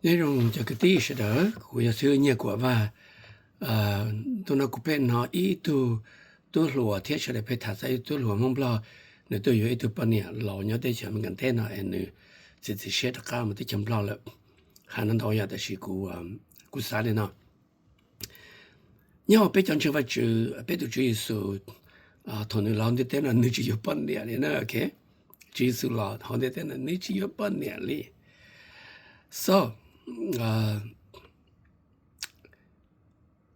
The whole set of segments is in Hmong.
Nyob zoo cov kwv tij sawv daws, kuv yog xib hwb Nyiaj Kuam Vaj. Ntu no kuv pheej hnov ib tug tub hluas thiab sawv daws pheej tham txog ib tug tub hluas Hmoob Nplog, nws tuaj yuav ib tug poj niam laus nyob teb chaws Amelikas teb no es nws txiav txim siab rov qab mus teb chaws Nplog lawm. Hais no ntau yam tab sis kuv, kuv xav li no. Nyob hauv peb cov ntseeg Vajtswv, peb tus Tswv Yexus, thaum nws los ntiaj teb no nws tsis yuav poj niam li na. Tswv Yexus los hauv ntiaj teb no nws tsis yuav poj niam li. So,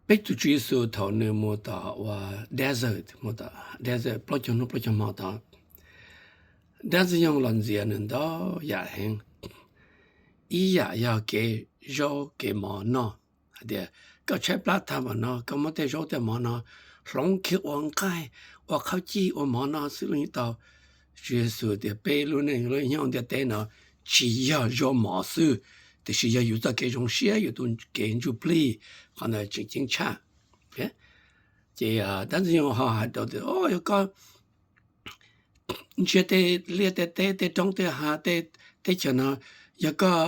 peb tus Tswv Yexus thaum nws mus tom ua desert, mus tom desert plaub caug hnub plaub caug hmo tod, dab ntxwg nyoog los ntxias nws ntau yam heev. Ib yam yog kev zaub kev mov noj, hais tias koj tshaib plab tag npaum no, koj muab tej zaub tej mov no hloov kiag ua nqaij, ua qhab cij, ua mov noj xwb los yeej tau. Tswv Yexus tias peb lub neej lub nyob ntiaj teb no tsis yog zaub mov xwb, tiam sis yog yus txoj kev zoo siab, yus tus kev ntsuj plig, qhov ntawd tseem ceeb tshaj. Ces dab ntxwg nyoog ho hais rau tias, o, yog koj ntsia tej liaj tej teb, tej roob tej hav, tej teb chaws no, yog koj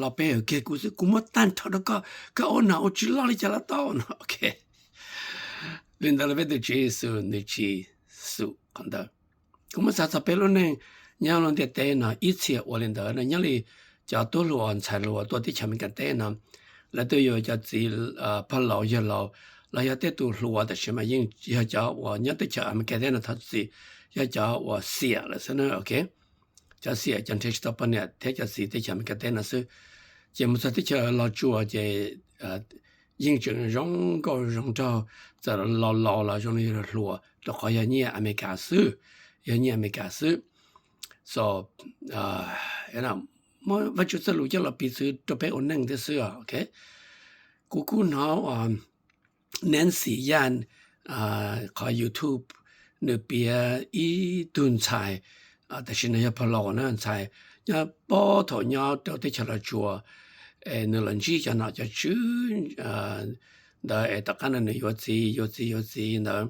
los pe hawm kiag kuv xwb, kuv muab tag nrho rau koj, koj ua nom ua tswv loj li cas los tau no. Li ntawd los peb tus Tswv Yexus nws tsis xum qhov ntawd. Kuv muab xav txog peb lub neej nyob lub ntiaj teb no ib txhia ua li ntawd no, nyob li cov tub hluas ntxhais hluas tuaj teb chaws Amelikas teb no, lawv tuaj yuav cov txiv pog laus yawg laus, los yog tej tus hluas tab sis mas yeej yog cov uas nyob teb chaws Amelikas teb no thov txim, yog cov uas xiam lawm xwb na. Cov xiam, cov nrhiav tsis tau poj niam thiab cov txiv teb chaws Amelikas teb no xwb. Ces mus txog teb chaws Los Tsuas ces yeej tseem zoo nkauj zoo nraug, txawm laus laus los zoo li hluas, rau qhov yog nyiaj Amelikas xwb, yog nyiaj Amelikas xwb. So, muab Vajtswv txoj lus coj los piv txwv rau peb ua neej thiab xwb. Kuv kuj hnov Nancy Yan qhov YouTube, nws piav ib tug ntxhais, tab sis nws yog pog laus na, ntxhais nyob puag thaum nyob rau teb chaws Los Tsuas, es nws los ntsib cov nom cov tswv ntawd es tom qab no nws yuav txiv, yuav txiv, yuav txiv ntawd,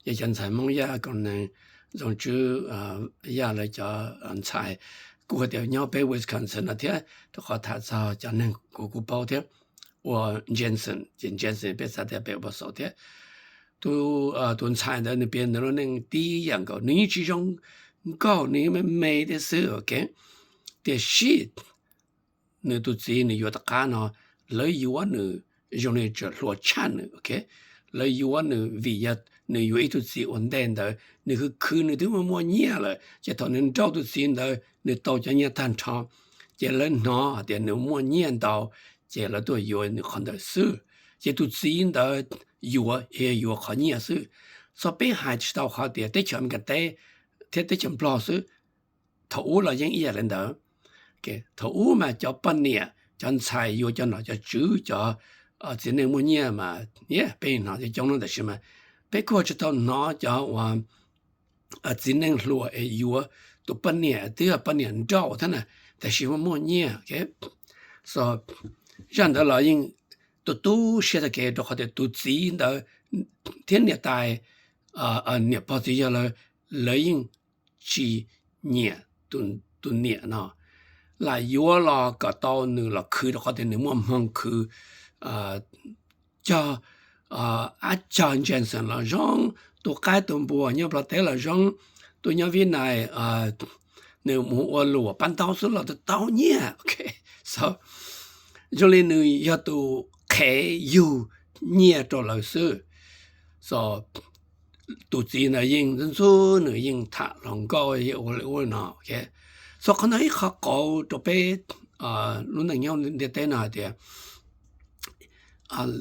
yog cov ntxhais Hmoob Yaj Koom Nees, Ntxoov Tswb Yaj lawv cov ntxhais, kuj hais tias nyob peb Wisconsin no thiab, rau qhov tham txog cov neeg kuv kuj paub thiab, ua Jensen, ces Jensen peb xav tias peb ua pog xaus thiab. Tus ntxhais ntawd nws piav nws lub neej tib yam nkaus, nws yeej tsis zoo nkauj, nws yeej me me thiab xwb. Tiam sis nws tus txiv nws yuav tom qab no, lawv yuav nws zoo li tseem hluas tshaj nws. Lawv yuav nws vim yog nws yuav ib tug txiv ua ntej ntawd, nws khwv khwv nws twb muaj muaj nyiaj lawm, ces thaum nws nrauj tus txiv ntawd nws tau cov nyiaj tag nrho, ces lawv hnov hais tias nws muaj nyiaj ntau, ces lawv tuaj yuav nws qhov ntawd xwb. Ces tus txiv ntawd yuav, yuav qhov nyiaj xwb. Txog peb hais tsis tau qhov tias teb chaws Amelikas teb thiab teb chaws Nplog xwb, thaum ub los yeej ib yam li ntawd. Thaum ub mas cov poj niam, cov ntxhais yuav cov nom cov tswv, cov txiv neej muaj nyiaj mas peb hnov coob coob no, tab sis mas peb kuj tsis tau hnov cov uas txiv neej hluas es yuav tus poj niam twb yog poj niam nrauj thiab na, tab sis muaj muaj nyiaj. Zaj ntawd los yeej tu tu siab tag kev rau qhov tias tus txiv ntawd thiab niam tais, niam pog txiv yawg lawv, lawv yeej tsis nyiam tus niam no, lam yuav los kom tau nws los khwv rau qhov tias nws muaj hmoo khwv cog, ab cog Jensen los zoo, tus qaib tus npua nyob Nplog teb los zoo, tus nyob Vib Nais nws mus ua luam pab ntaub xwb los tau nyiaj. Zoo li nws yog tus qhev yug nyiaj rau lawv xwb. Tus txiv ntawd yeej ntxub ntxub nws, yeej tham hluas nkauj ua li ua no. Xo qhov no ib qho qauv rau peb lub neej nyob ntiaj teb no hais tias,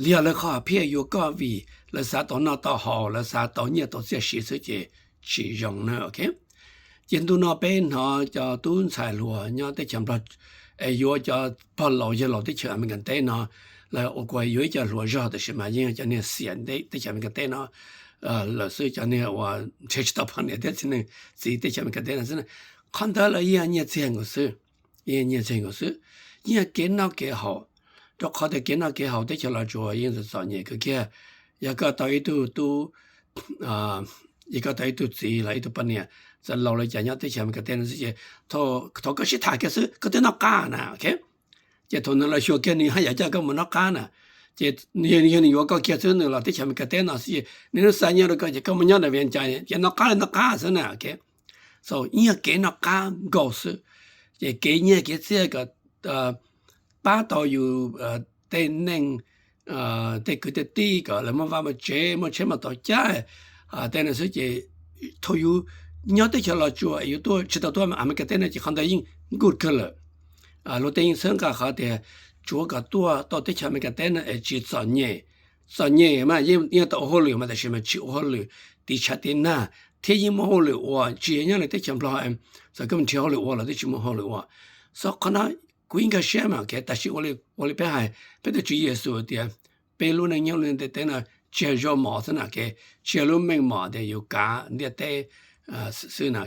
yog lawv qhov phiaj yuav koj vim lawv xav tau noj tau haus, lawv xav tau nyiaj tau txiaj siv xwb ces tsis zoo na. Ces ntu no peb hnov cov tub ntxhais hluas nyob teb chaws Nplog es yuav cov pog laus yawg laus teb chaws Amelikas teb no, lawv ua kuv yuav ib co hluas zog tab sis mas yeej yog cov niag xiam teb chaws Amelikas teb no lawm xwb, cov niag uas nrhiav tsis tau poj niam thiab txiv neej txiv teb chaws Amelikas teb no xwb. Qhov ntawd lawv yeej nyiaj txiag nkaus xwb, yeej nyiaj txiag nkaus xwb, yeej kev noj kev haus. Rau qhov tias kev noj kev haus teb chaws Los Tsuas yeej txom txom nyem kawg kiag. Yog koj tau ib tug tub, yog koj tau ib tug txiv los ib tug poj niam txawm laus li cas nyob teb chaws Amelikas teb no xwb ces thaum koj sib tham kiag xwb koj twb noj qab na. Ces thaum nws los xyuas kiag nws haj yam coj koj mus noj qab na. Ces yog nws yuav koj kiag xwb, nws los teb chaws Amelikas teb no xwb, nws hnub xa nyiaj rau koj ces koj mus nyob ntawm Vias Cas ces noj qab li noj qab xwb na. So yeej yog kev noj qab nkaus xwb. Ces kev nyiaj kev txiaj kom pab tau yus tej neej, tej kwv tej tij kom lawv muaj vaj muaj tsev, muaj tsheb muaj tauv caij, tej no xwb. Ces thaum yus nyob teb chaws Los Tsuas yus tuaj tsis tau tuaj Amelikas teb no ces qhov ntawd yeej good kawg lawm. Luag tej yeej txhawb nqa qhov tias tsuav kom tuaj tau teb chaws Amelikas teb no es tsis txom nyem. Txom nyem mas yeej tau ua hauj lwm mas tab sis mas tsis ua hauj lwm tiv tshav tiv nag thiab yeej muaj hauj lwm ua, tsis yog nyob li teb chaws Nplog, txawm koj mus nrhiav hauj lwm ua los twb tsis muaj hauj lwm ua. So qhov no kuv yeej nkag siab mas tam sim ua li peb hais, peb tus Tswv Yexus tias peb lub neej nyob li ntiaj teb no tsis yog zaub mov xwb na, tsis yog lub meej mom tias yus kav ntiaj teb xwb na,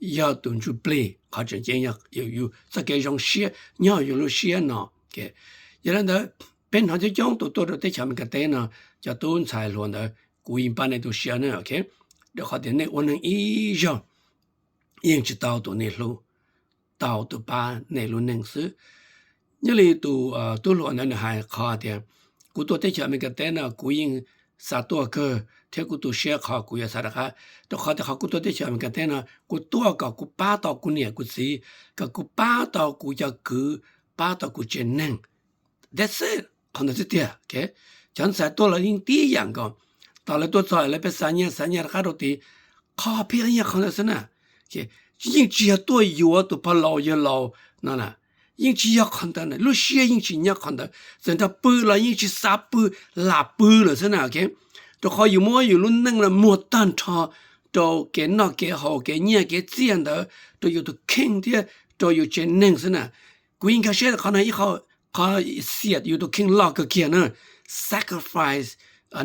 yog tus ntsuj plig qhov tseem ceeb, yus txoj kev zoo siab nyob yus lub siab no. Yog li ntawd peb hnov coob coob tus tuaj rau teb chaws Amelikas teb no, cov tub ntxhais hluas ntawd kuv yeej pab nej tu siab na, rau qhov tias nej ua neeg ib zaug yeej tsis tau tus nej hlub, tau tus pab nej lub neej xwb. Nyob li tus tub hluas ntawd nws hais qhov tias kuv tuaj teb chaws Amelikas teb no kuv yeej xav tuaj kawg thiab kuv tu siab qhov kuv yuav xav rov qab, rau qhov tias qhov kuv tuaj teb chaws Amelikas teb no kuv tuaj kom kuv pab tau kuv niam kuv txiv, kom kuv pab tau kuv cov kwv, pab tau kuv tsev neeg. That's it, qhov ntawd xwb tiag. Cov ntxhais tuaj los yeej tib yam nkaus, thaum lawv tuaj txog lawv pheej xa nyiaj xa nyiaj rov qab rau tid, qhov pheej yog qhov ntawd xwb na. Yeej tsis yog tuaj yuav tus pog laus yawg laus no na, yeej tsis yog qhov ntawd, lub siab yeej tsis nyob qhov ntawd, txawm nrog pw los yeej tsis xav pw, lam pw lawm xwb na. Rau qhov yus muab yus lub neej no muag tag nrho rau kev noj kev haus, kev nyiaj kev txiaj ntawd, rau yus tus kheej thiab rau yus tsev neeg xwb na. Kuv yeej nkag siab qhov no ib qho, qhov xiam yus tus kheej loj kawg kiag na, sacrifice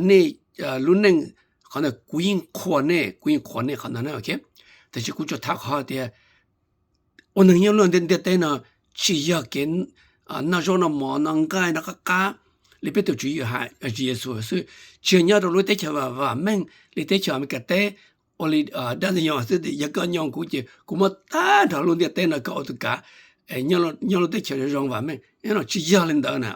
nej lub neej, qhov ntawd kuv yeej qhuas nej, kuv yeej qhuas nej qhov ntawd na. Tab sis kuv tsuas tham qhov tias ua neeg nyob luaj ntiaj teb no tsis yog kev noj zaub noj mov noj nqaij noj qab qab li peb tus Tswv Yexus xwb, tsis yog nyob rau lub teb chaws vam meej li teb chaws Amelikas teb. Ua li dab ntxwg nyoog xwb, yog koj nyoog kuv ces kuv muab tag nrho lub ntiaj teb no koj ua tus kav, nyob lub teb chaws zoo vam meej no, tsis yog li ntawd na.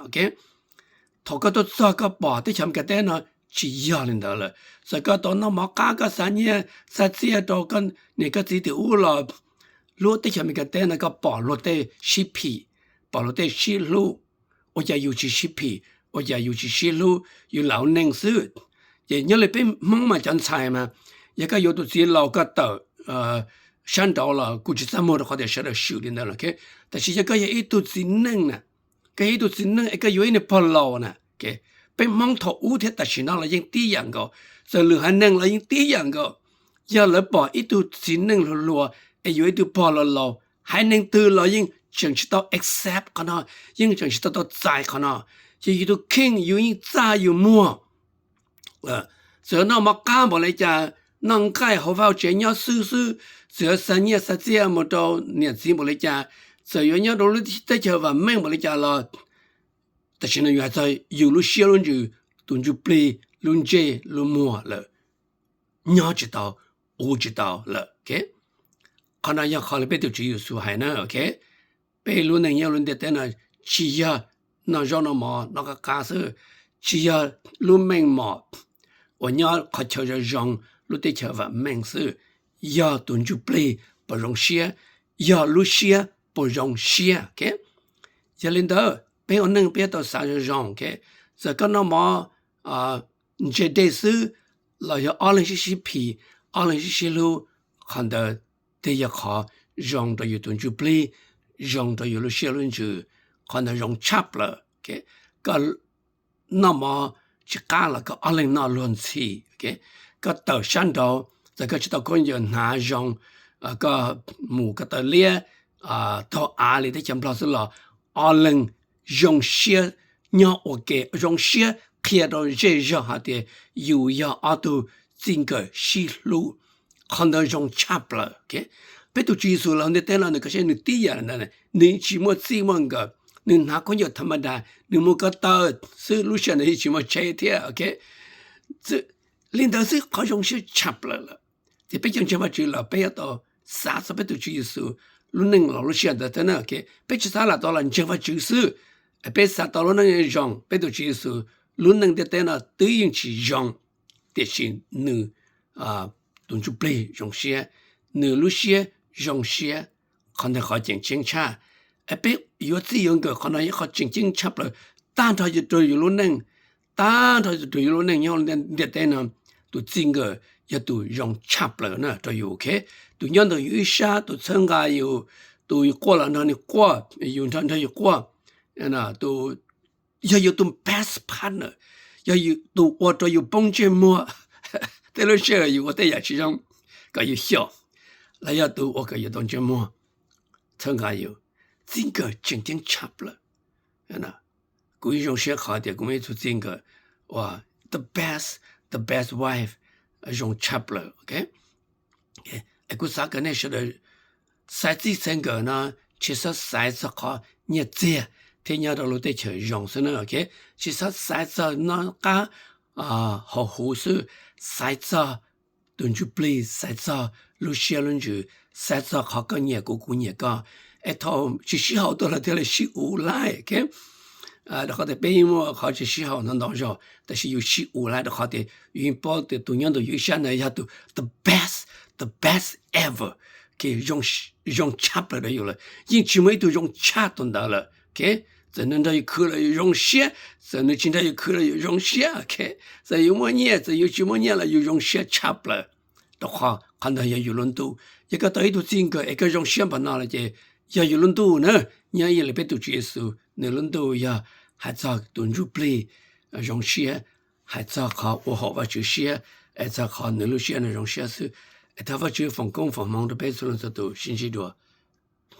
Thaum koj tuaj txog koj pom teb chaws Amelikas teb no tsis yog li ntawd lawm. Txawm koj tau noj mov qab, koj xa nyiaj xa txiaj rau koj niam koj txiv tim ub los, lub teb chaws Amelikas teb no koj pom luag tej sib phim, pom luag tej sib hlub, ua cas yus tsis sib phim, ua cas yus tsis sib hlub, yus lam ua neej xwb. Ces nyob li peb Hmoob mas cov ntxhais mas, yog koj yuav tus txiv laus koj tawm sab nraud los kuj tsis txaj muag rau qhov tias sawv daws swm li ntawd lawm. Tab sis yog koj yog ib tug txiv neej na, koj yog ib tug txiv neej es koj yuav ib niag pog laus na, peb Hmoob thaum ub thiab tam sim no los yeej tib yam nkaus, txawm lwm haiv neeg los yeej tib yam nkaus. Yog lawv pom ib tug txiv neej hluas hluas es yuav ib tug pog laus laus, haiv neeg twg los yeej tseem tsis tau accept qhov no, yeej tseem tsis tau tau txais qhov no. Ces yus tus kheej yus yeej txaj yus muag. Txawm noj mov qab npaum li cas, noj nqaij hauv vaj hauv tsev nyob xwb xwb, txawm xa nyiaj xa txiaj mus rau niam txiv npaum li cas, txawm yuav nyob rau lub teb chaws vam meej npaum li cas los, tam sim no yus hais txog yus lub siab lub ntsws, tus ntsuj plig, lub ntsej lub muag lawm, nyob tsis tau, ua tsis tau lawm. Qhov no yog qhov li peb tus Tswv Yexus hais na. Peb lub neej nyob lub ntiaj teb no tsis yog noj zaub noj mov noj qab qab xwb, tsis yog lub meej mom uas nyob qhov chaw zoo zoo, lub teb chaws vam meej xwb, yog tus ntsuj plig puas zoo siab, yog lub siab puas zoo siab. Yog li ntawd peb ua neej peb yuav tau xav zoo zoo. Txawm koj noj mov ntse dej xwb los yog ob leeg sib sib phim, ob leeg sib sib hlub, qhov ntawd thiaj yog qhov zoo rau yus tus ntsuj plig, zoo rau yus lub siab lub ntsws, qhov ntawd zoo tshaj plaws. Koj noj mov tsis qab los koj ob leeg noj luag ntxhi. Koj tawm sab nraud, txawm koj tsis tau khaub ncaws hnav zoo, koj mus koj taw liab taug av li teb chaws Nplog xwb los ob leeg zoo siab nyob ua ke, zoo siab qhia rau zej zog hais tias yus yog ob tug txij nkawm sib hlub. Qhov ntawd zoo tshaj plaws. Peb tus Tswv Yexus los ntiaj teb no nws kov siab nws tib yam li ntawd, nws tsis muaj txij muaj nkawm, nws hnav khaub ncaws tha ma da, nws mus ko taw xwb, lub sij hawm ntawd yeej tsis muaj tsheb thiab. Li ntawd xwb qhov zoo siab tshaj plaws lawm. Ces peb cov ntseeg Vajtswv los peb yuav tau xav txog peb tus Tswv Yexus lub neej los lub sij hawm ntawd thiab na. Peb tsis xav lam tau los ntseeg Vajtswv xwb, Peb xav tau lub neej zoo, peb tus Tswv Yexus lub neej ntiaj teb no twb yeej tsis zoo, tiam sis nws tus ntsuj plig zoo siab, nws lub siab zoo siab. Qhov ntawd qhov tseem ceeb tshaj. Peb yuav txij yuav nkawm qhov no yog qhov tseem ceeb tshaj plaws. Tag nrho rau yus lub neej, tag nrho rau yus lub neej nyob ntiaj teb no, tus txij nkawm yog tus zoo tshaj plaws na rau yus, ok. Tus nyob ntawm yus ib sab, tus txhawb nqa yus, tus yus quaj los nrog nws quaj, yus nrog nrog yus quaj, tus yog yus tus best partner, yog tus ua rau yus poob ntsej muag. Tej lub sij hawm yus ua tej yam tsis zoo kom yus xyaum, los yog tus ua kom yus tau ntsej muag, txhawb nqa yus, txij nkawm tseem ceeb tshaj plaws. Kuv zoo siab qhov tias kuv muaj ib tug txij nkawm uas the best, the best wife, zoo tshaj plaws, ok. Kuv xav kom nej sawv daws xaiv txij xaiv nkawm no, tsis txhob xaiv txog qhov nyiaj txiag thiab nyob rau lub teb chaws zoo xwb na, ok. Tsis txhob xaiv txog noj qab haus huv xwb, xaiv txog tus ntsuj plig, xaiv txog lub siab lub ntsws, xaiv txog qhov koj nyiam kuv, kuv nyiam koj. Es thaum tsis sib haum tuaj lawm thiaj li sib uv laij, ok. Rau qhov tias peb yeej muaj qhov tsis sib haum ntau ntau zaus, tab sis yus sib uv laij rau qhov tias yus yeej paub tias tus nyob ntawm yus ib sab ntawd yog tus the best, the best ever, ok, zoo tshaj plaws rau yus lawm, yeej tsis muaj ib tug zoo tshaj tus ntawd lawm, ok. Txawm nws nrog yus khwv los yus zoo siab, txawm nws tsis nrog yus khwv los yus zoo siab, ok. Txawm yus muaj nyiaj, txawm yus tsis muaj nyiaj los yus zoo siab tshaj plaws, rau qhov qhov ntawd yog yus lub ntuj. Yog koj tau ib tug txij nkawm es koj zoo siab npaum no lawm ces yog yus lub ntuj na. Nyob ib yam li peb tus Tswv Yexus, nws lub ntuj yog hais txog tus ntsuj plig zoo siab, hais txog qhov ua haum Vajtswv siab, es txog qhov nws lub siab nws zoo siab xwb. Es thov Vajtswv foom koob foom hmoov rau peb txhua leej txhua tus, sib ntsib dua.